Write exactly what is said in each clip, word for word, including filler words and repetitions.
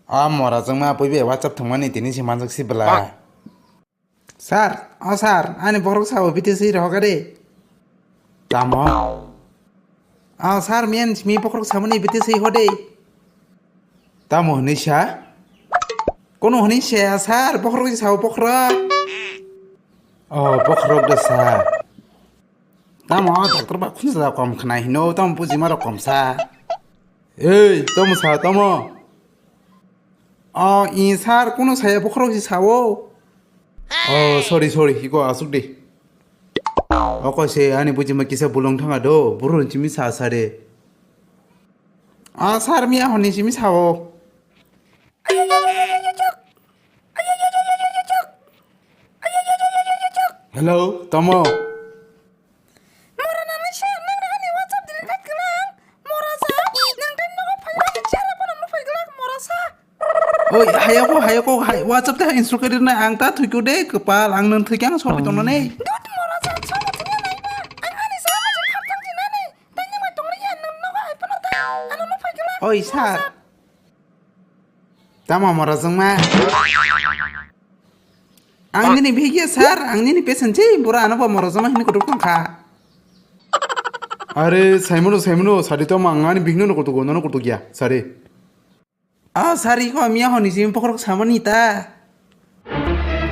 O mora jwngma pui bai WhatsApp thwngmani tini se manjak si bwla. Sir, o sir, ani bokhorok sao B T C rohorkha de. Tamo? O sir, miyan simi bokhorok samani B T C hode. Tamo hwnwi sa? Kono hwnwi sa sir, bokhorok sao bokhorok. O bokhorok de sir. Tamo doctor ba khunsa kom khna hino, tamo bujima rok kom sa. Ei, tamo sa, tamo. O, i sir, kono saya bokhorok si sao. O, sorry, sorry, hiko asuk de. Oko se ani bujima kisa bulong thanga do, buru chimi sa sa de. O, sir, miya honi chimi sao. Hello, tamo. Mora nani se nang ani WhatsApp delete khai kwnang. Mora sa, nang tei nogo phai ani chara phano no phai glak mora sa. Oi, hayako, hayako, hay, WhatsApp te install kari na ang ta thuiku de kepal, ang nang thuikyang sorry tong nani. Dut mora sa, so na thunya nai ba. Ang ani sa ma khap thang jinani. Tei ni ma tong ya nang nogo hai phano ta. Ano no phai glak. Oi, sir. Tamo mora jwngma. Ang nini bihik ya sir, ang nini pesensi bura ano bo mora jwngma hini kutuk tongkha. Are saimano saimano sadi tamo ang ani bihik no kutuk no kutuk ya sari. Ah sari ko miya honi simi pokrok samani ta.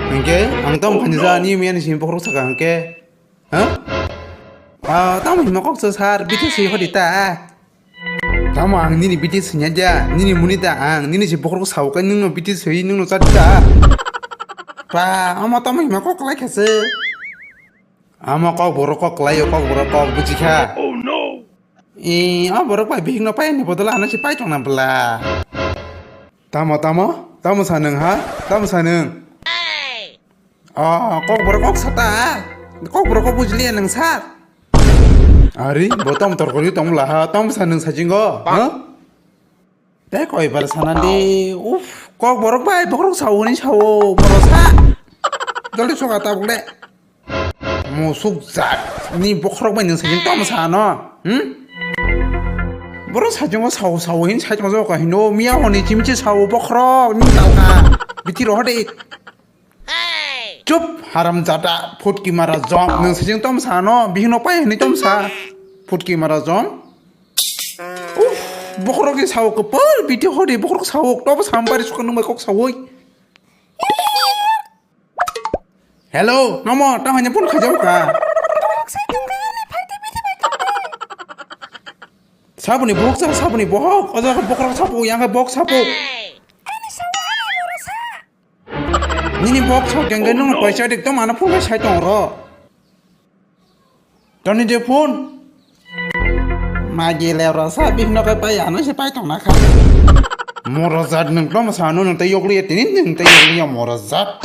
Hingke ang tamo khani ja ni miya ni simi pokrok saka hingke. Ha? Ah, tamo hima kok sa sir, B T C hodi ta. Tamo ang nini B T C nya ja, nini muni ta ang, nini si bokhorok sao kai nungno B T C nungno cha ta. Pa, amo tamo hima kok lai kha se. Amo kok borok kok lai kok borok kok buji kha. Oh no. E, amo borok bai bihik no pai ni bodol ano si pai tong na bla. Tamo tamo, tamo sa nung ha, tamo sa nung. Ah, kok borok kok sata. Kok borok kok bujliya nang sir. Ari, bo tom torkori tom laha, tom sa nung sajingo, ha? Tei koi bar sana de, uf, kok borok bai bokrok sao ni sao, borok sa. Joldi soka tabuk de. Musuk jat, ni bokrok bai nung sajing tom sa no, hmm? Borok sajingo sao sao hin sajingo joka hino, miya honi chimchi sao bokrok, ni talka, biti rohde. Chup, haram jada, phutki mara jom. Nung sijing tom sa no, bihino pai hini tom sa. Phutki mara jom. Uf, bokhorok ni sao kopor, biti hodi bokhorok sao, tobo sam bari suka nung bai kok saoi. Hello, nomo, tang hanya phone khajam ka. Sabuni bohok sa, sabuni bohok. Ojo bokhorok sapo, yang bohok sapo. Nini box ho kengke nung paisa dik to mana phone bai sai tong ro. Toni je phone. Magi le ro sa bihno kai pai ano se pai tong na kha. Mora jat nung to sa no nung te yokli tini nung te yokli mora jat.